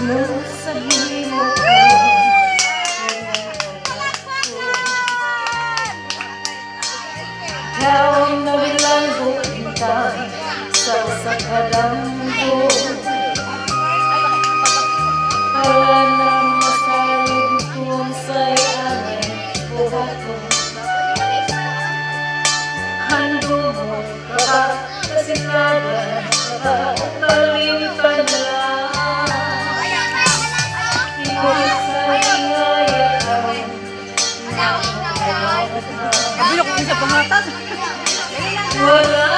Imong sa himo ko. Ikaw ang nabilanggo intang sa usa ka damgo para na masalig kung sa'y angay buhaton. Handumon ka ba, kasinagan ka ba, o kalimtan na lang? Ikaw sa hingaya karon. Abi na kung sa pangatag. Wala